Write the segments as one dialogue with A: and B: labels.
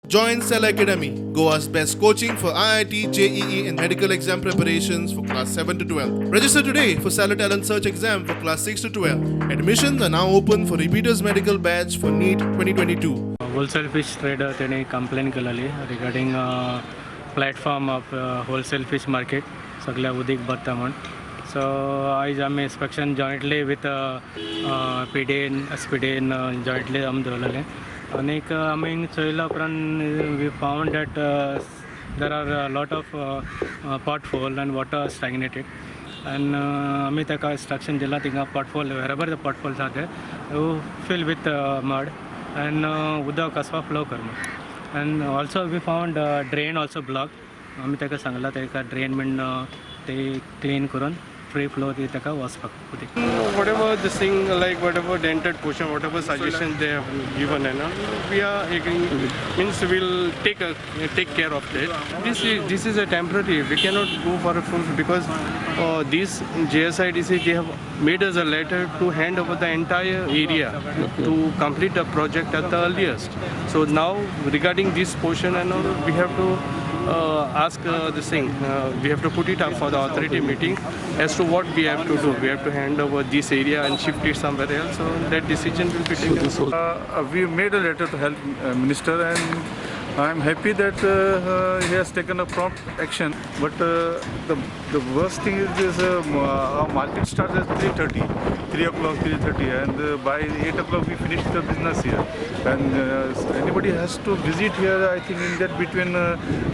A: Join Cell Academy, Goa's best coaching for IIT, JEE, and medical exam preparations for class 7 to 12. Register today for Cellar Talent Search exam for class 6 to 12. Admissions are now open for repeaters medical batch for NEET 2022.
B: Wholesale fish trader तेणी complain केलेली regarding platform of wholesale fish market सगळ्या उदीक भरता म्हूण. So आयज आमी inspection jointly with PDN SPDN jointly आमी दवरलेलें आनीक आमी चोयल्या उपरांत we found that there are lot of pot hole and water stagnated and आमी ताका इन्स्ट्रक्शन दिलां थिंगा pot hole, wherever the pot holes आहा ते fill with mud and उदक कसो फ्लो कर म्हूण. And also we found drain also block. आमी ताका सांगलां ताका ड्रेन बीन ते क्लीन करून फ्री फ्लो ती ताका वचपाक उदीक.
C: Whatever this thing, like whatever dented portion, whatever suggestion they have given and all, we are agreeing, means we'll take care of that. This is a temporary, we cannot go for a full, because this JSIDC, they have made us a letter to hand over the entire area to complete the project at the earliest. So now regarding this portion and all, we have to ask this thing, we have to put it up for the authority meeting as to what we have to do. We have to hand over this area and shift it somewhere else, so that decision will be taken.
D: We made a letter to health minister and I am happy that he has taken a prompt action. But the worst thing is this, our market starts at 3:30, 3 o'clock, 3:30, and by 8 o'clock we finish the business here. And anybody has to visit here, I think in that between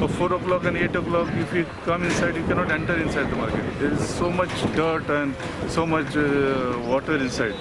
D: 4 o'clock and 8 o'clock, if you come inside, you cannot enter inside the market. There is so much dirt and so much water inside.